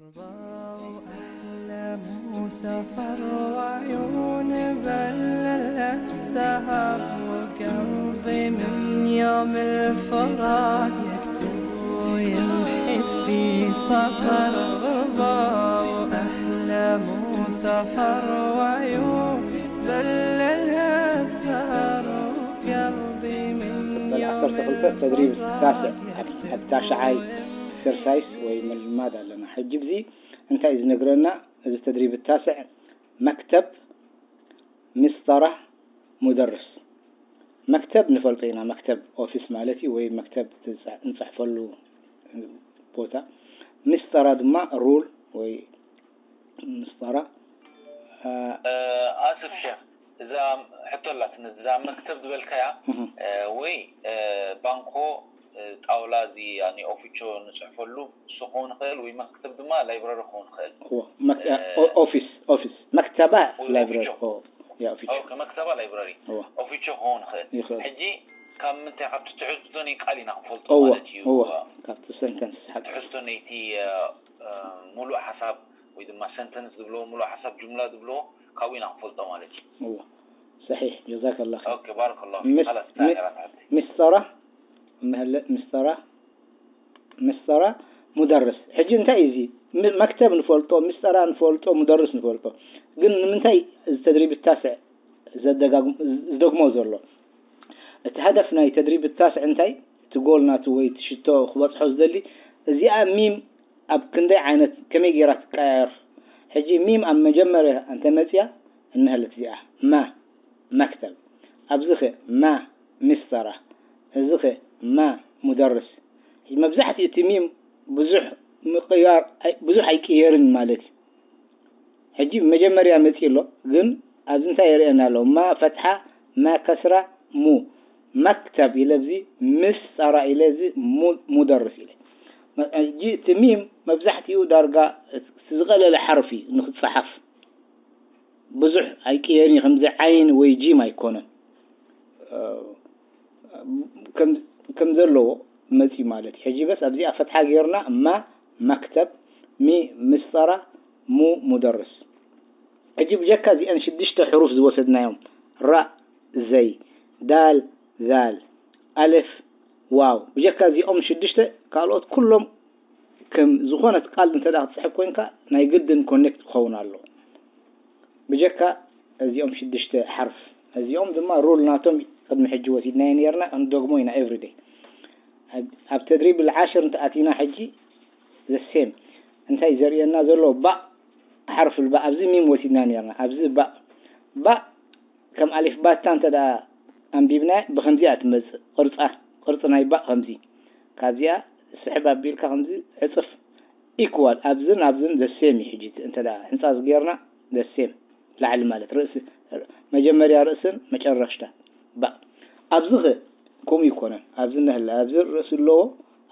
أهلا مسافر وعيون بلل السهر، وقلبي من يوم الفراق يكتب ويمحي في سطر غربة. وأهلا مسافر وعيون بلل السهر، وقلبي من يوم الفراق يكتب ታሽዓይ ኤክሰርሳይስ ወይ ምልማድ ኣለና። ሕጂ ብዚ እንታይ እዩ ዝነግረና? እዚ ተድሪብ ታስዕ መክተብ፣ ምስጠራ፣ ሙደርስ። መክተብ ንፈልጦ ኢና፣ መክተብ ኦፊስ ማለት እዩ፣ ወይ መክተብ ንፅሕፈሉ ቦታ። ምስጠራ ድማ ሩል ወይ ምስጠራ። ኣስፍ ሸክ እዛ ሕቶ ኣላትኒ፣ እዛ መክተብ ዝበልካያ ወይ ባንኮ ጣውላ እዚ ያኒ ኦፊቾ ንፅሕፈሉ እሱ ክኸውን ይኽእል ወይ መክተብ ድማ ላይብረሪ ክኸውን ይኽእል። እዎ፣ መክ- እ- ኦ- ኦፊስ ኦፊስ መክተባ ወይ ላይብረሪ። ኦፊሾ። ኦ፣ ያ ኦፊስ። ኦኬ፣ መክተባ ላይብረሪ እዎ። ኦፊሾ ክኸውን ይኽእል። ይኽእል። ሕጂ ካብ ምንታይ ካብቲ ትሕዝቶ ናይ ቃል ኢና ክንፈልጦ እዎ ማለት እዩ። እዎ፣ ካብቲ ሰንተንስ ሓቂ። ትሕዝቶ ነይቲ እ፣ እ፣ ሙሉእ ሓሳብ ወይ ድማ ሰንተንስ ዝብልዎ ሙሉእ ሓሳብ ጁምላ ዝብልዎ ካብኡ ኢና ክንፈልጦ ማለት እዩ። እዎ፣ ሰሒሕ። ጀዛከላ ኸይር። ኦኬ፣ ባረከላሁ ፊክ። ምስ- ኸላስ፣ ሚ- እንታይ ኢራ ትሓተይ? ምስጠራ መህለ ምስጠራ ምስጠራ ሙደርስ። ሕጂ እንታይ እዩ እዚ? ም- መክተብ ንፈልጦ፣ ምስጠራ ንፈልጦ፣ ሙደርስ ንፈልጦ። ግን ንምንታይ እዚ ተድሪብ ታስዕ ዘደጋግም- ዝደግሞ ዘሎ? እቲ ሃደፍ ናይ ተድሪብ ታስዕ እንታይ? እቲ ጎል ናቱ ወይ እቲ ሽቶ ክበፅሖ ዝደሊ፣ እዚኣ ሚም ኣብ ክንደይ ዓይነት ከመይ ገይራ ትቀያየር? ሕጂ ሚም ኣብ መጀመርያ እንተመፅያ እንሀለት እዚኣ ማ መክተብ፣ ኣብዚ ኸ ማ ምስጠራ፣ እዚ ኸ ማ ሙደርስ። ሕጂ መብዛሕትኡ እቲ ሚም ብዙሕ ምቕያር ኣይ- ብዙሕ ኣይቅየርን ማለት እዩ። ሕጂ መጀመርያ መፂኡ ኣሎ፣ ግን ኣብዚ እንታይ የርእየና ኣሎ? ማ ፈትሓ፣ ማ ከስራ፣ ሙ መክተብ ኢለ ኣብዚ ምስጠራ ኢለ እዚ ሙ- ሙደርስ ኢለ። መ- ሕጂ እቲ ሚም መብዛሕትኡ ዳርጋ እቲ ዝቐለለ ሓርፍ እዩ ንክፀሓፍ። ብዙሕ ኣይቅየርን እዩ፣ ከምዚ ዓይን ወይ ጂም ኣይኮነን። እ፣ ከም- ከም ዘለዎ መፂኡ ማለት እዩ። ሕጂ በስ ኣብዚኣ ፈትሓ ጌርና ማ መክተብ፣ ሚ ምስጠራ፣ ሙ ሙደርስ። ሕጂ ብጀካ እዚአን ሽዱሽተ ሕሩፍ ዝወሰድናዮም ራእ ዘይ፣ ዳል ዛል፣ ኣለፍ ዋው፣ ብጀካ እዚኦም ሽዱሽተ ካልኦት ኩሎም ከም ዝኾነት ቃል እንተ ደኣ ክትፅሕፍ ኮይንካ ናይ ግድን ኮኔክት ክኸውን ኣለዎ። ብጀካ እዚኦም ሽዱሽተ ሓርፍ፣ እዚኦም ድማ ሩል ናቶም ቅድሚ ሕጂ ወሲድናዮ ነይርና፣ ክንደግሞ ኢና ኤቭሪደይ። ኣብ- ኣብ ተድሪብ ልዓሽር እንተኣቲና ሕጂ ዘ ሴም እንታይ ዘርእየና ዘሎ? ባእ ሓርፍ ልባእ ኣብዚ ሚም ወሲድና ነይርና፣ ኣብዚ ባእ ባእ ከም ኣሊፍ ባታ እንተ ደኣ ኣንቢብና ብኸምዚኣ ትመጽእ ቅርጻ፣ ቅርጺ ናይ ባእ ከምዚ። ካብዚኣ ስሕብ ኣቢልካ ከምዚ ዕጽፍ ኢኩዋል ኣብዝን ኣብዝን ዘ ሴም እዩ። ሕጂ እንተ ደኣ ሕንጻጽ ጌርና ዘ ሴም ላዕሊ ማለት ርእሲ፣ መጀመርያ ርእስን መጨረሽታ ባእ። ኣብዚ ኸ ከምኡ ይኮነን። ኣብዚ ነህለ ኣብዚ ርእሲ ኣለዎ፣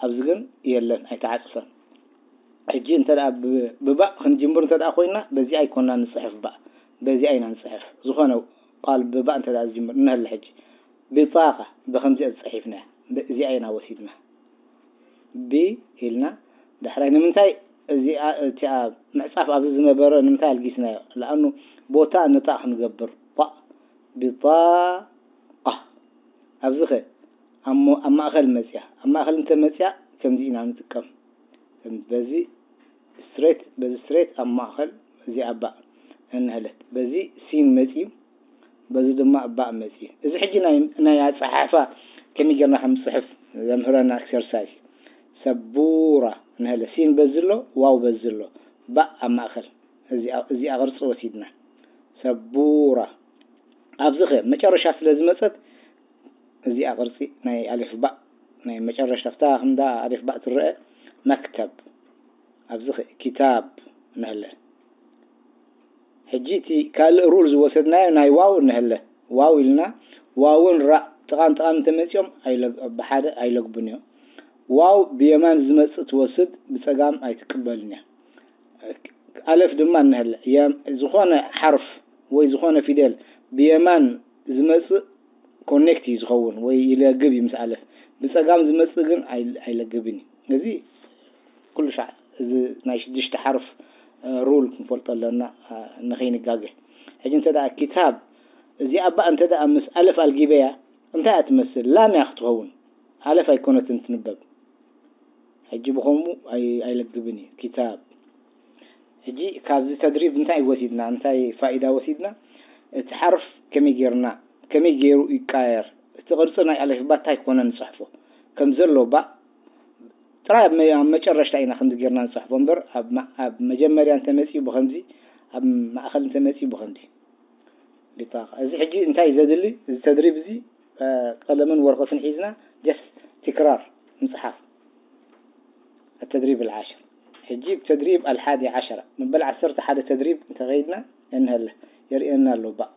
ኣብዚ ግን የለን፣ ኣይተዓጽፈን። ሕጂ እንተ ደኣ ብ- ብባእ ክንጅምር እንተ ደኣ ኮይና በዚኣ ኣይኮና ንጽሕፍ፣ ባእ በዚኣ ኢና ንጽሕፍ። ዝኾነ ቃል ብባእ እንተ ደኣ ዝጅምር እንሀለ ሕጂ ቢጣቃ ብኸምዚኣ ዝጸሒፍናያ ብ- እዚኣ ኢና ወሲድና ቢ ኢልና ዳሕራይ ንምንታይ እዚኣ እቲኣ ምዕጻፍ ኣብዚ ዝነበረ ንምንታይ ኣልጊስናዮ? ለኣኑ ቦታ ንጣእ ክንገብር ባእ ቢጣቃ ኣብዚ ኸ ኣብ ሞ- ኣብ ማእኸል መፅያ ኣብ ማእኸል እንተ መፅያ ከምዚ ኢና ንጥቀም። ከም በዚ ስትሬት በዚ ስትሬት ኣብ ማእኸል እዚኣ ባእ እንሀለት በዚ ሲን መፅዩ በዚ ድማ ባእ መፅዩ። እዚ ሕጂ ናይ ናይ ኣፀሓሕፋ ከመይ ጌርና ከም ንፅሕፍ ዘምህረና ኤክሰርሳይዝ። ሰቡራ እንሀለ ሲን በዚ ኣሎ ዋው በዚ ኣሎ ባእ ኣብ ማእኸል እዚኣ እዚኣ ቅርፂ ወሲድና ሰቡራ። ኣብዚ ኸ መጨረሻ ስለ ዝመፀት እዚኣ ቅርፂ ናይ ኣሊፍ ባእ ናይ መጨረሻ ፍታ ክንዳ ኣሊፍ ባእ ትረአ መክተብ ኣብዚ ኸ ኪታብ ንሀለ። ሕጂ እቲ ካልእ ሩል ዝወሰድናዮ ናይ ዋው ንሀለ ዋው ኢልና ዋውን ራእ ጥቓን ጥቓን እንተመፂኦም ኣይለግ- ብሓደ ኣይለግቡን እዮም። ዋው ብየማን ዝመፅእ ትወስድ ብፀጋም ኣይትቅበልን እያ። ኣለፍ ድማ እንሀለ የም- ዝኾነ ሓርፍ ወይ ዝኾነ ፊደል ብየማን ዝመፅእ ኮኔክት እዩ ዝኸውን ወይ ይለግብ እዩ ምስ ኣለፍ። ብፀጋም ዝመፅእ ግን ኣይ- ኣይለግብን እዩ። እዚ ኩሉ ሻዕ እዚ ናይ ሽዱሽተ ሓርፍ ሩል ክንፈልጦ ኣለና፣ ንኸይንጋገ። ሕጂ እንተ ደኣ ኪታብ እዚኣ እባ እንተ ደኣ ምስ ኣለፍ ኣልጊበያ እንታይ እያ ትመስል? ላም እያ ክትኸውን። ኣለፍ ኣይኮነትን ትንበብ። ሕጂ ብኸምኡ ኣይ- ኣይለግብን እዩ። ኪታብ። ሕጂ ካብዚ ተድሪብ እንታይ ወሲድና? እንታይ ፋኢዳ ወሲድና? እቲ ሓርፍ ከመይ ጌርና፣ ከመይ ጌሩ ይቃየር? እቲ ቅርጺ ናይ ኣለፍ እባ እንታይ ኮነ ንጽሕፎ? ከም ዘሎ ባእ ጥራይ ኣብ መ- ኣብ መጨረሽታ ኢና ከምዚ ጌርና ንጽሕፎ እምበር፣ ኣብ ማ- ኣብ መጀመርያ እንተመጺኡ ብኸምዚ፣ ኣብ ማእኸል እንተመጺኡ ብኸምዚ። ቢጣቃ። እዚ ሕጂ እንታይ እዩ ዘድሊ? እዚ ተድሪብ እዚ፣ እ፣ ቀለምን ወረቐትን ሒዝና ጀስት ትክራር ምጽሓፍ። التدريب العاشر። ሕጂ ብተድሪብ ኣልሓዲ ዓሸራ፣ መበል ዓሰርተ ሓደ ተድሪብ እንተኸይድና እንሀለ የርእየና ኣሎ። ባእ፣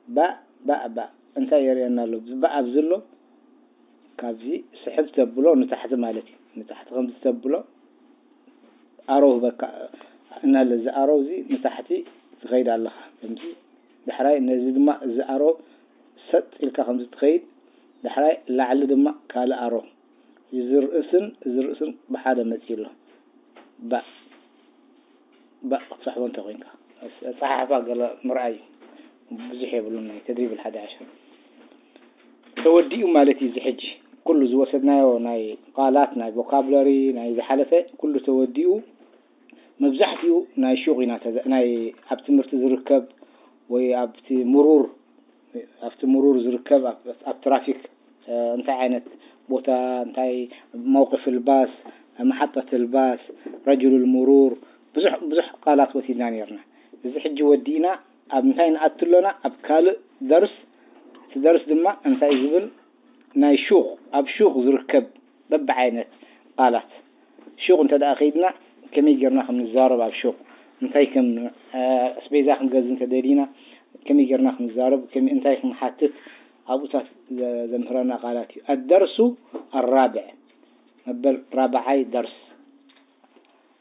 ባእ፣ ባእ፣ ባእ። እንታይ የርእየና ኣሎ? እዚ ባእ ኣብዚ ኣሎ፣ ካብዚ ስሕብ ተብሎ ንታሕቲ ማለት እዩ። ንታሕቲ ከምዚ ተብሎ ኣሮ ህበካ እንሀለ፣ እዚ ኣሮ እዚ ንታሕቲ ትኸይድ ኣለኻ። ከምዚ ዳሕራይ ነዚ ድማ እዚ ኣሮ ሰጥ ኢልካ ከምዚ ትኸይድ፣ ዳሕራይ ላዕሊ ድማ ካልእ ኣሮ። እዚ ርእስን እዚ ርእስን ብሓደ መጺኡ ኣሎ። ባእ፣ ባእ ክትሰሕቦ እንተ ኮይንካ። ኣጸሓሕፋ ገለ ምርኣይ ብዙሕ የብሉን። ናይ ተድሪብ ኣልሓዲ ዓሸር ተወዲኡ ማለት እዩ። እዚ ሕጂ ኩሉ ዝወሰድናዮ ናይ ቃላት፣ ናይ ቮካብለሪ፣ ናይ ዝሓለፈ ኩሉ ተወዲኡ። መብዛሕትኡ ናይ ሹቕ ኢና ተዘ- ናይ ኣብ ትምህርቲ ዝርከብ ወይ ኣብቲ ምሩር ኣብቲ ምሩር ዝርከብ ኣብ ኣብ ትራፊክ፣ እ፣ እንታይ ዓይነት ቦታ፣ እንታይ መውቅፍ ልባስ፣ መሓጠት ልባስ፣ ረጅሉ ልምሩር፣ ብዙሕ ብዙሕ ቃላት ወሲድና ነርና። እዚ ሕጂ ወዲእና ኣብ እንታይ ንኣቱ ኣሎና? ኣብ ካልእ ደርስ። እቲ ደርስ ድማ እንታይ ዝብል ናይ ሹቕ፣ ኣብ ሹቕ ዝርከብ በብዓይነት ቃላት። ሹቕ እንተ ደኣ ከይድና ከመይ ጌርና ከም ንዛረብ ኣብ ሹቕ፣ እንታይ ከም፣ እ፣ ኣስቤዛ ክንገዝእ እንተ ደሊና ከመይ ጌርና ክንዛረብ፣ ከመይ፣ እንታይ ክንሓትት ኣብኡታት ዘ- ዘምህረና ቃላት እዩ። ኣደርሱ ኣራብዕ መበል ራብዓይ ደርስ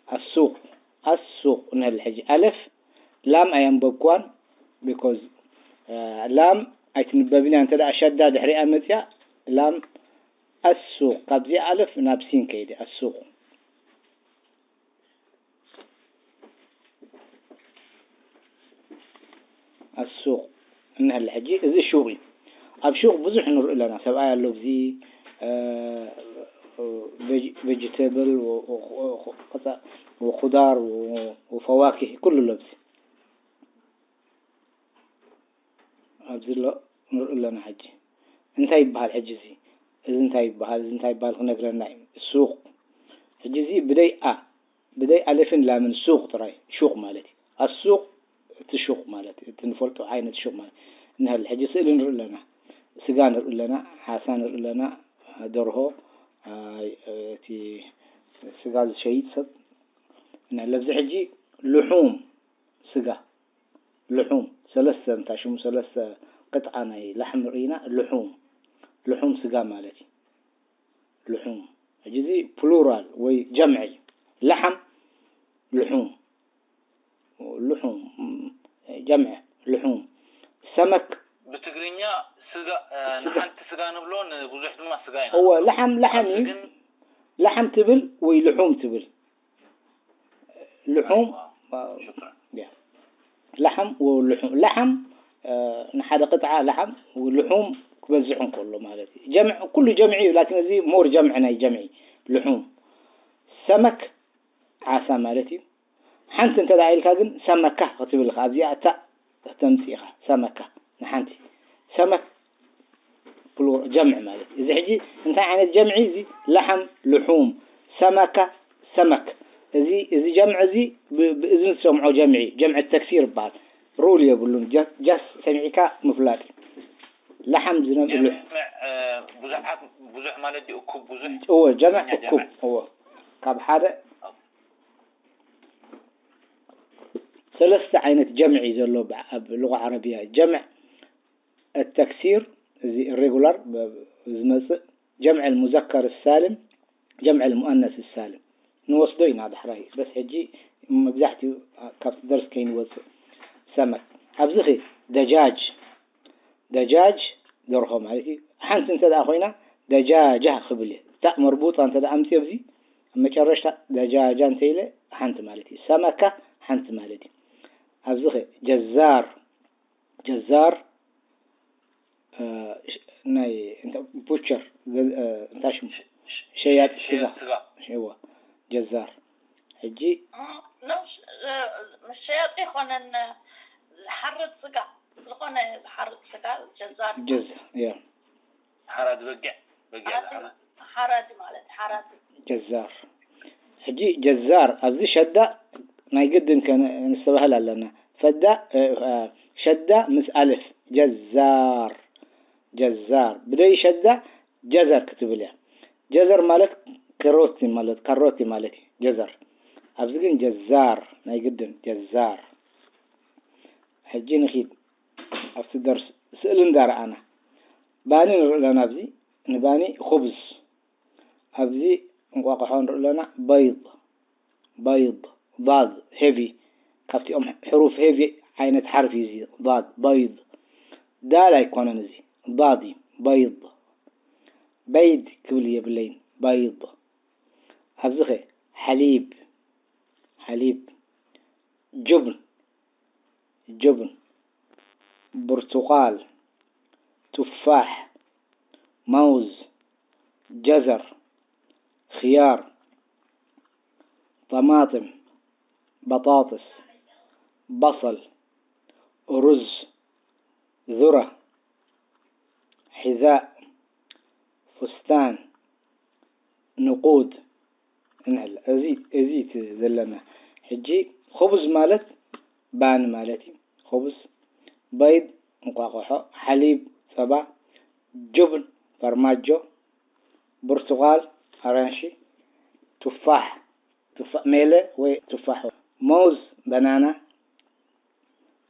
ኣሱቕ ኣሱቕ እንህል ሕጂ ኣለፍ ላም ኣየንበብኳን because ላም ኣይትንበብን እያ። እንተ ደኣ ሸዳ ድሕሪኣ መጽያ ላም ኣሱቕ ካብዚኣ ኣለፍ ናብ ሲን ከይደ ኣሱቕ ኣሱቕ እንሀለ ሕጂ እዚ ሹቕ እዩ። ኣብ ሹቕ ብዙሕ ንርኢ ኣለና። ሰብኣይ ኣሎ ኣብዚ እ፣ ቨጅ- ቨጅተብል ወ- ወ- ወ- ወኹዳር ወ- ወፈዋኪህ ኩሉ ኣሎ ኣብዚ። ኣብዚ ኣሎ ንርኢ ኣለና ሕጂ። እንታይ ይበሃል ሕጂ እዚ? እዚ እንታይ ይበሃል? እዚ እንታይ ይበሃል ክነግረና እዩ። ሱቕ። ሕጂ እዚ ብደይ ኣ ብደይ ኣለፍን ላምን ሱቕ ጥራይ ሹቕ ማለት እዩ። ኣሱቕ እቲ ሹቕ ማለት እቲ ንፈልጦ ዓይነት ሹቕ ማለት እንሀል። ሕጂ ስእሊ ንርኢ ኣለና፣ ስጋ ንርኢ ኣለና፣ ዓሳ ንርኢ ኣለና፣ ደርሆ፣ ኣይ፣ እቲ ስጋ ዝሸይጥ ሰብ እንሀል። ኣብዚ ሕጂ ልሑም ስጋ ልሑም ሰለስተ እንታይ ሽሙ ሰለስተ ቅጥዓ ናይ ላሕሚ ርኢና ልሑም ልሑም ስጋ ማለት እዩ። ልሑም። ሕጂ እዚ ፕሉራል ወይ ጀምዒ እዩ። ለሓም፣ ልሑም፣ ልሑም፣ ጀምዒ፣ ልሑም። ሰመክ። ብትግርኛ ስጋ፣ እ፣ ስጋ። ንሓንቲ ስጋ ንብሎ፣ ንብዙሕ ድማ ስጋ ኢና እወ፣ ንብሎ። ለሓም፣ ለሓም ኣብዚ እዩ። ግን ለሓም ትብል ወይ ልሑም ትብል? ልሑም፣ ሽክራን። ያ። ለሓም ወልሑም። ለሓም፣ እ፣ ንሓደ ቅጥዓ ለሓም ወልሑም ክበዝሕ እንከሎ ማለት እዩ። ጀምዕ፣ ኩሉ ጀምዒ እዩ፣ ላኪን እዚ ሞር ጀምዕ ናይ ጀምዒ። ልሑም። ሰመክ ዓሳ ማለት እዩ። ሓንቲ እንተ ደኣ ኢልካ ግን ሰመካ ክትብል ኢኻ። ኣብዚኣ እታ ከተምጽእ ኢኻ። ሰመካ ንሓንቲ። ሰመክ ፕሉር ጀምዕ ማለት እዩ። እዚ ሕጂ እንታይ ዓይነት ጀምዒ እዚ? ለሓም፣ ልሑም፣ ሰመካ፣ ሰመክ። እዚ፣ እዚ ጀምዕ እዚ ብ-፣ ብእዝኒ ትሰምዖ ጀምዒ፣ ጀምዒ ተክሲር ይበሃል። ሩል የብሉን። ጀ-፣ ጃስ ሰሚዕካ ምፍላጥ እዩ። ለሓም ዝነብዕ ልሕ-፣ ጀምዕ፣ እ፣ ብዙሓት፣ ብዙሕ ማለት ድዩ? እኩብ ብዙሕ? እወ፣ ጀምዕ ትግርኛ እኩብ፣ ጀምዕ። እወ። ካብ ሓደ ሰለስተ ዓይነት ጀምዒ ዘሎ ብ-፣ ኣብ ሉቃ ዓረብያ። ጀምዕ ተክሲር፣ እዚ ኢሬጉላር ብ-፣ ዝመጽእ፣ ጀምዕ ሙዘከር ሳልም፣ ጀምዕ ሙኣነስ ሳልም። ንወስዶ ኢና ዳሕራይ። በስ ሕጂ መብዛሕትኡ ካብቲ ደርስ ከይንወጽእ። ሰመክ። ኣብዚ ኸ ደጃጅ፣ ደጃጅ ደርሆ ማለት እዩ። ሓንቲ እንተ ደኣ ኮይና ደጃጃ ክብል እዩ። ታእ መርቡጣ እንተ ደኣ ኣምጽዮ ኣብዚ ኣብ መጨረሽታ ደጃጃ እንተኢለ ሓንቲ ማለት እዩ። ሰመካ ሓንቲ ማለት እዩ። ኣብዚ ኸ ጀዛር፣ ጀዛር፣ እ፣ ሽ-፣ ናይ፣ እንተ-፣ ቡቸር፣ ገ-፣ እ፣ እንታይ ሽሙ? ሸያጢ ስጋ። ሸያጢ ስጋ። እወ፣ ጀዛር። ሕጂ እ፣ ኖ፣ ሽ-፣ እ፣ ሸያጢ ይኾነን፣ ዝሓርድ ስጋ፣ ዝኾነ ዝሓርድ ስጋ ጀዛር ይኾን። ጀዛር፣ ያ። ሓራዲ በጊዕ፣ በጊዕ ሓራዲ፣ ዝሓርድ። ሓራዲ ማለት፣ ሓራዲ። ጀዛር። ሕጂ ጀዛር፣ ኣብዚ ሸዳ ናይ ግድን ከነስተባህል ኣለና። ፈዳ፣ እ፣ እ፣ ሸዳ ምስ ኣልፍ፣ ጀዛር፣ ጀዛር። ብደይ ሸዳ ጀዘር ክትብል እያ። ጀዘር ማለት ከሮቲ ማለት፣ ካሮቲ ማለት እዩ፣ ጀዘር። ኣብዚ ግን ጀዛር፣ ናይ ግድን ጀዛር። ሕጂ ንኺድ ኣብቲ ደርስ ስእሊ እንዳረኣና። ባኒ ንርኢ ኣለና ኣብዚ፣ ንባኒ ኹብዝ። ኣብዚ እንቋቑሖ ንርኢ ኣለና፣ በይድ፣ በይድ፣ ዳድ፣ ሄቪ። ካብቲኦም ሕሩፍ ሄቪ ዓይነት ሓርፍ እዩ እዚ፣ ዳድ፣ በይድ። ዳል ኣይኮነን እዚ፣ ዳድ እዩ፣ በይድ። በይድ ክብል የብለይን፣ በይድ። ኣብዚ ኸ፣ ሓሊብ፣ ሓሊብ። ጁብን፣ ጁብን። ብርቱቓል፣ ቱፋሕ፣ መውዝ፣ ጀዘር፣ ኽያር፣ ጠማጥም፣ በጣጥስ፣ በሰል፣ ሩዝ፣ ዙራ፣ ሒዛእ፣ ፉስታን፣ ንቁድ፣ እንሕል-፣ እዚ፣ እዚ እቲ ዘለና። ሕጂ ኹብዝ ማለት ባኒ ማለት እዩ። ኹብዝ፣ በይድ፣ እንቋቑሖ፣ ሓሊብ፣ ጸባ፣ ጁብን፣ ፋርማጆ፣ ብርቱቓል፣ ኣራንሺ፣ ቱፋሕ፣ ቱፋ-፣ ሜለ ወይ ቱፋሕ፣ መውዝ፣ በናና፣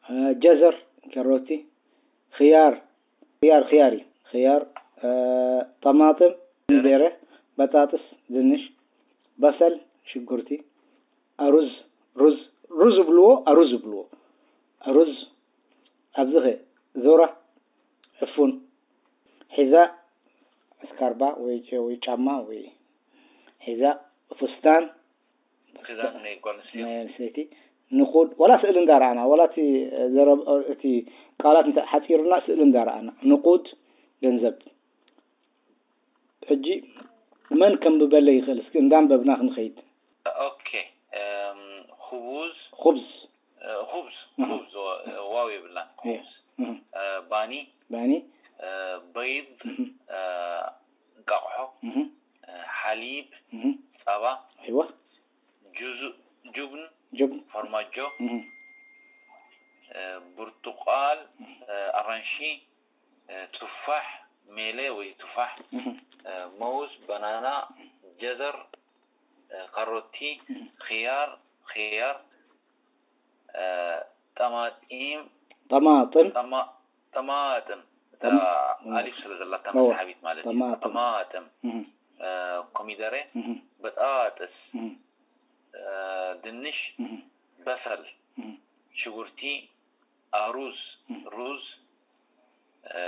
እ፣ ጀዘር፣ ከሮቲ፣ ኽያር፣ ኽያር፣ ኽያር እዩ። ኽያር፣ እ፣ ጠማጥም፣ እንቤረ፣ በጣጥስ፣ ድንሽ፣ በሰል፣ ሽጉርቲ፣ ኣሩዝ፣ ሩዝ፣ ሩዝ ይብልዎ፣ ኣሩዝ ይብልዎ። ኣሩዝ፣ ኣብዚ ኸ፣ ዙራ፣ ዕፉን፣ ሒዛ፣ እስካርባ ወይ ጨ-፣ ወይ ጫማ ወይ ሒዛ፣ ፉስታን፣ ክዳን ናይ ጓል ኣንስተይቲ። ናይ ኣንስተይቲ። ንቑድ፣ ዋላ ስእሊ እንዳረኣና፣ ዋላ እቲ ዘረብ-፣ እቲ ቃላት እንተ ሓጺሩና ስእሊ እንዳረኣና። ንቑድ ገንዘብ። ሕጂ መን ከንብበለይ ይኽእል? እስኪ እንዳንበብና ክንኸይድ። ኦኬ፣ እም፣ ኹቡዝ፣ ኹብዝ። እ፣ ኹብዝ፣ ኣሃ። ኹብዝ፣ ዋ-፣ ዋው የብላን። እየ። ኹብዝ። እህ። እ፣ ባኒ፣ ባኒ። እ፣ በይድ፣ እህ። እ፣ እንቃቑሖ፣ እህ። እ፣ ሓሊብ፣ እህ። ጸባ፣ ኣይዋ። ጁዙ-፣ ጁብን፣ ጁብን። ፎርማጆ፣ እህ። እ፣ ብርቱቃል፣ እ፣ ኣራንሺ፣ እ፣ ቱፋሕ፣ ሜለ ወይ ቱፋሕ፣ እህ። እ፣ መውዝ፣ በናና፣ ጀዘር፣ እ፣ ካሮቲ፣ እህ። ኽያር፣ ኽያር፣ እ፣ ጠማጢም፣ ጠማጥም። ጠማ-፣ ጠማጥም፣ እታ ጠማ-፣ ኣሊፍ ስለ ዘላታ እወ። መሰሓቢት ማለት እዩ። ጠማጥም። ጠማጥም፣ እህ። እ፣ ኮሚደረ፣ እህ። በጣጥስ፣ እህ። እ፣ ድንሽ፣ እህ። በሰል፣ እህ። ሽጉርቲ፣ ኣሩዝ፣ እህ። ሩዝ፣ እ፣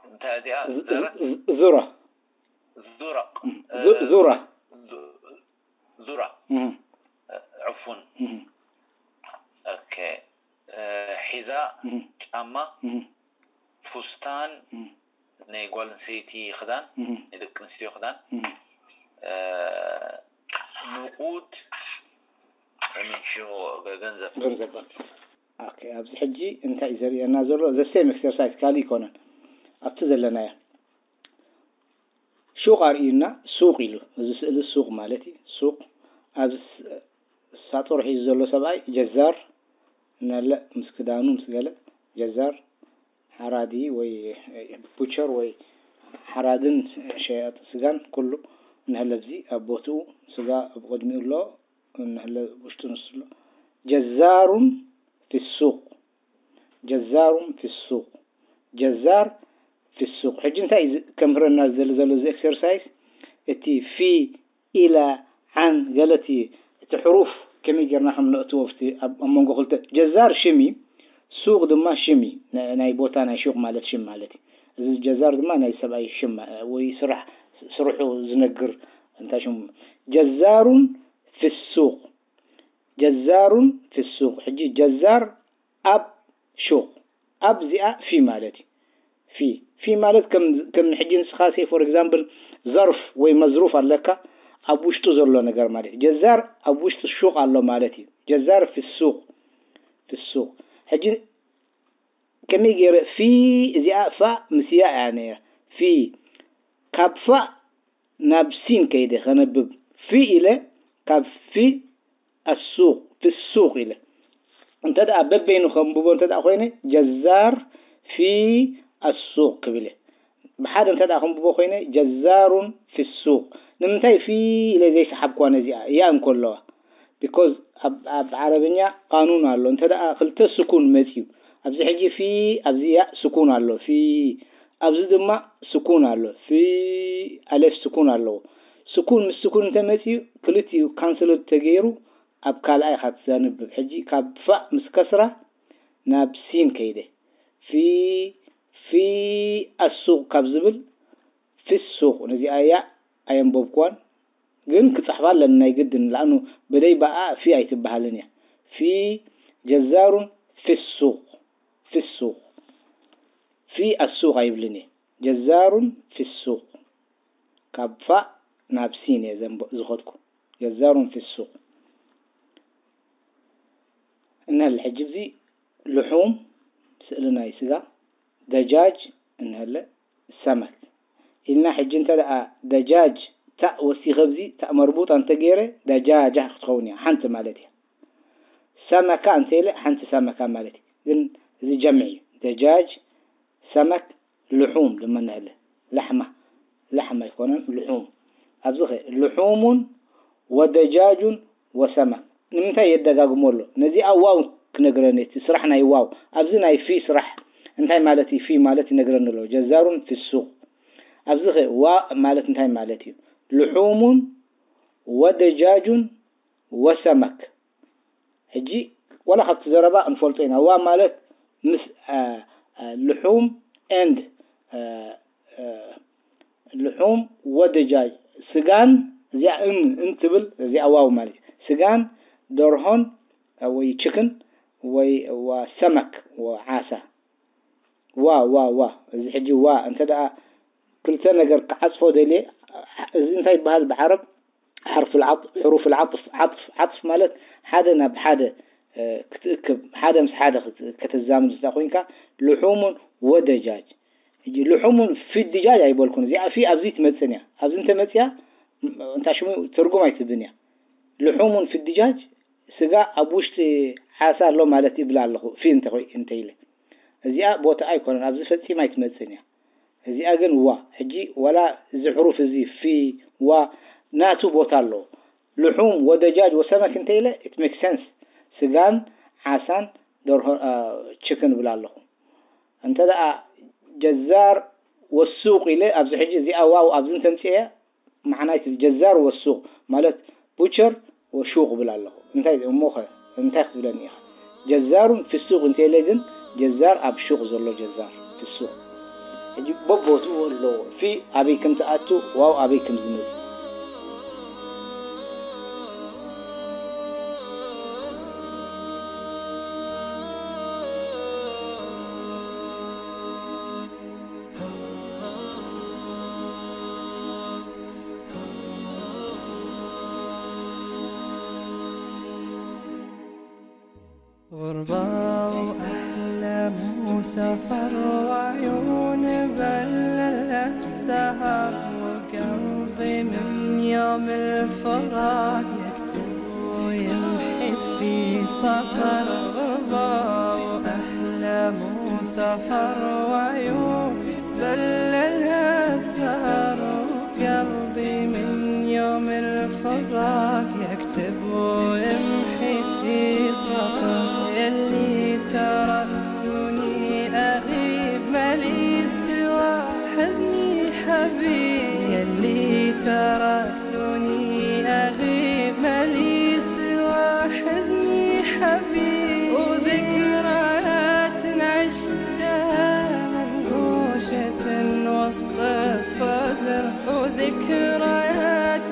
እንታይ እዚኣ? ዝ-፣ ዘረ? ዝ-፣ ዙራ። ዙራ። እህ። እ፣ ዙ-፣ ዙራ። ዙ-፣ ዙራ። እህ። እ፣ ዕፉን። እህ። ኦኬ። እ፣ ሒዛ፣ እህ። ጫማ፣ እህ። ፉስታን፣ እህ። ናይ ጓል ኣንስተይቲ ክዳን፣ እህ። ናይ ደቂ ኣንስትዮ ክዳን፣ እህ። እ፣ ንቑድ፣ ምን ሽሙ፣ ገ-፣ ገንዘብ። ገንዘብ። ኦኬ፣ ኣብዚ ሕጂ እንታይ እዩ ዘርእየና ዘሎ? The same exercise፣ ካልእ ኣይኮነን። ኣብቲ ዘለናዮ። ሹቕ ኣርእዩና፣ ሱቕ ኢሉ። እዚ ስእሊ ሱቕ ማለት እዩ። ሱቕ። ኣብ ስ-፣ ሳጡር ሒዙ ዘሎ ሰብኣይ ጀዛር እናለ ምስ ክዳኑ ምስ ገለ ጀዛር ሓራዲ ወይ ቡቸር ወይ ሓራድን ሸያጢ ስጋን ኩሉ እናሃለ ኣብዚ ኣብ ቦትኡ ስጋ ኣብ ቅድሚኡ ኣሎ። እናሃለ ውሽጡ ንሱ ኣሎ። ጀዛሩን ፊ ሱቕ፣ ጀዛሩን ፊ ሱቕ፣ ጀዛር ፊ ሱቕ። ሕጂ እንታይ እዩ ዝ-፣ ከምህረና ዝደሊ ዘሎ እዚ ኤክሰርሳይዝ? እቲ ፊ፣ ኢላ፣ ዓን፣ ገለ እቲ፣ እቲ ሕሩፍ ከመይ ጌርና ከም ነእትዎ ኣብቲ ኣብ፣ ኣብ መንጎ ክልተ፣ ጀዛር ሽም እዩ፣ ሱቕ ድማ ሽም እዩ። ና-፣ ናይ ቦታ ናይ ሹቕ ማለት ሽም ማለት እዩ። እዚ ጀዛር ድማ ናይ ሰብኣይ ሽም ማ-፣ ወይ ስራሕ፣ ስርሑ ዝነግር እንታይ ሽሙ? ጀዛሩን ፊ ሱቕ። ጀዛሩን ፊ ሱቕ። ሕጂ ጀዛር ኣብ ሹቕ። ኣብዚኣ ፊ ማለት እዩ። ፊ ፊ ማለት ከም ከም ሕጂ ንስኻ ሴ ፎር ኤግዛምፕል ዘርፍ ወይ መዝሩፍ ኣለካ፣ ኣብ ውሽጡ ዘሎ ነገር ማለት እዩ። ጀዛር ኣብ ውሽጢ ሹቕ ኣሎ ማለት እዩ። ጀዛር ፊ ሱቕ። ፊ ሱቕ። ሕጂ ከመይ ገይረ ፊ እዚኣ ፋ ምስያ እያ ነይራ። ፊ ካብ ፋ ናብ ሲን ከይደ ከነብብ ፊ ኢለ ካብ ፊ ኣሱቕ ፊ ሱቕ ኢለ እንተ ደኣ በበይኑ ከንብቦ እንተ ደኣ ኮይነ ጀዛር ፊ ኣሱቕ ክብል እየ። ብሓደ እንተ ደኣ ከንብቦ ኮይነ ጀዛሩን ፊ ሱቕ። ንምንታይ ፊ ኢለ ዘይሰሓብኳ ነዚኣ እያ እንከለዋ? ቢኮዝ ኣብ ኣብ ዓረብኛ ቃኑን ኣሎ። እንተ ደኣ ክልተ ስኩን መጽዩ ኣብዚ ሕጂ ፊ ኣብዚ ያ ስኩን ኣሎ። ፊ ኣብዚ ድማ ስኩን ኣሎ። ፊ ኣሌፍ ስኩን ኣለዎ። ስኩን ምስ ስኩን እንተመፅዩ ክልቲኡ ካንስል ተገይሩ ኣብ ካልኣይ ኢኻ ትዘንብብ። ሕጂ ካብ ፋእ ምስ ከስራ ናብ ሲን ከይደ ፊ ፊ ኣሱቕ ካብ ዝብል ፊ ሱቕ ነዚኣ እያ ኣየንበብኳን፣ ግን ክፅሕፋ ኣለኒ ናይ ግድን። ለኣኑ ብደይ በኣ ፊ ኣይትበሃልን እያ። ፊ ጀዛሩን ፊ ሱቕ ፊ ሱቕ ፊ ኣሱቕ ኣይብልን እየ። ጀዛሩን ፊ ሱቕ ካብ ፋእ ናብ ሲን እየ ዝኸድኩ። ጀዛሩን ፊ ሱቕ። እነሀለ ሕጂ እዚ ልሑም ስእሊ ናይ ስጋ፣ ደጃጅ እነሀለ ሰመክ ኢልና። ሕጂ እንተ ደኣ ደጃጅ ታእ ወሲኸ ኣብዚ ታእ መርቡጣ እንተ ገይረ ደጃጃ ክትኸውን እያ፣ ሓንቲ ማለት እያ። ሰመካ እንተ ኢለ ሓንቲ ሰመካ ማለት እዩ። ግን እዚ ጀምዒ እዩ። ደጃጅ፣ ሰመክ፣ ልሑም ድማ እነሀለ። ላሕማ፣ ላሕም ኣይኮነን፣ ልሑም። ኣብዚ ኸ ልሑሙን ወደጃጁን ወሰመክ። ንምንታይ የደጋግሞ ኣሎ? ነዚኣ ዋው ክነግረኒ፣ እቲ ስራሕ ናይ ዋው። ኣብዚ ናይ ፊ ስራሕ እንታይ ማለት እዩ? ፊ ማለት ይነግረኒ ኣሎ። ጀዛሩን ፊ ሱቕ። ኣብዚ ኸ ዋ ማለት እንታይ ማለት እዩ? ልሑሙን ወደጃጁን ወሰመክ። ሕጂ ዋላ ካብቲ ዘረባ ክንፈልጦ ኢና። ዋ ማለት ምስ፣ አ፣ አ፣ ልሑም ኤንድ፣ አ፣ አ፣ ልሑም ወደጃጅ፣ ስጋን፣ እዚኣ እም፣ እም ትብል፣ እዚኣ ዋው ማለት እዩ። ስጋን፣ ደርሆን፣ አ፣ ወይ ችክን፣ ወይ ዋ ሰመክ፣ ዋ ዓሳ። ዋ፣ ዋ፣ ዋ። እዚ ሕጂ ዋ፣ እንተ ደኣ ክልተ ነገር ክዓጽፎ ደልየ፣ እዚ እንታይ ይበሃል ብዓረብ? ሓርፍ ልዓጥ-፣ ሕሩፍ ልዓጥፍ፣ ዓጥፍ፣ ዓጥፍ ማለት ሓደ ናብ ሓደ፣ እ፣ ክትእክብ፣ ሓደ ምስ ሓደ ክት-፣ ከተዛምድ እንተ ኮይንካ፣ ልሑሙን ወደጃጅ። ሕጂ ልሑሙን ፊ ድጃጅ ኣይበልኩን። እዚኣ ፊ ኣብዚ ትመጽእን እያ። ኣብዚ እንተ መጽያ፣ ም-፣ እንታይ ሽሙ ትርጉም ኣይትህብን እያ። ልሑሙን ፊ ድጃጅ፣ ስጋ ኣብ ውሽጢ ዓሳ ኣሎ ማለት ይብላ ኣለኹ፣ ፊ እንተ ኮይ-፣ እንተ ኢለ። እዚኣ ቦታ ኣይኮነን፣ ኣብዚ ፈጺማ ኣይትመጽእን እያ። እዚኣ ግን ዋ። ሕጂ ዋላ እዚ ሕሩፍ እዚ ፊ፣ ዋ፣ ናቱ ቦታ ኣለዎ። ልሑም ወደጃጅ ወሰመክ እንተ ኢለ፣ it makes sense። ስጋን ዓሳን ደርሆ፣ አ፣ ችክን እብል ኣለኹ። እንተ ደኣ ጀዛር ወሱቕ ኢለ፣ ኣብዚ ሕጂ እዚኣ ዋው ኣብዚ እንተምጽኤ፣ መዓናይ እቲ ጀዛር ወሱቕ ማለት ቡቸር ወሹቕ እብል ኣለኹ። እንታይ እሞ ኸ እንታይ ክትብለኒ ኢኻ? ጀዛሩን ፍሱቕ እንተ ኢለ ግን ጀዛር ኣብ ሹቕ ዘሎ ጀዛር ፍሱቕ። ሕጂ በቦትኡ ኣለዎ። ፊ ኣበይ ከም ትኣቱ፣ ዋው ኣበይ ከም ዝመጽእ። غربة وأحلام وسفر وعيون بلل السهر، وقلبي من يوم الفراق يكتب ويمحي في سطر. غربة وأحلام وسفر وعيون بللها السهر، وقلبي من يوم الفراق يكتب ويمحي في سطر. يلي تركتني أغيب مالي سوى حزني حبيب، يلي تركتني أغيب مالي سوى حزني حبيب، وذكريات عشتها منقوشة وسط الصدر، وذكريات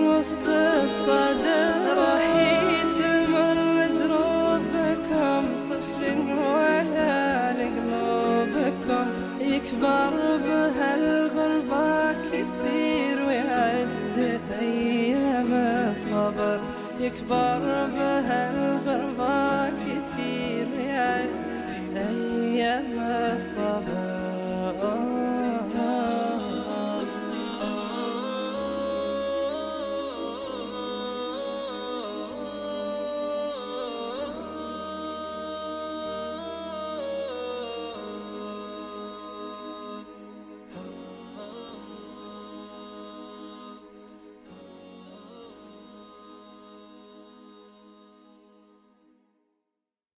وسط الصدر راح يتمر دروبكم، طفل ولا لقلوبكم، يكبر بهالغربة كثير ويعد أيام الصبر، يكبر بهالغربة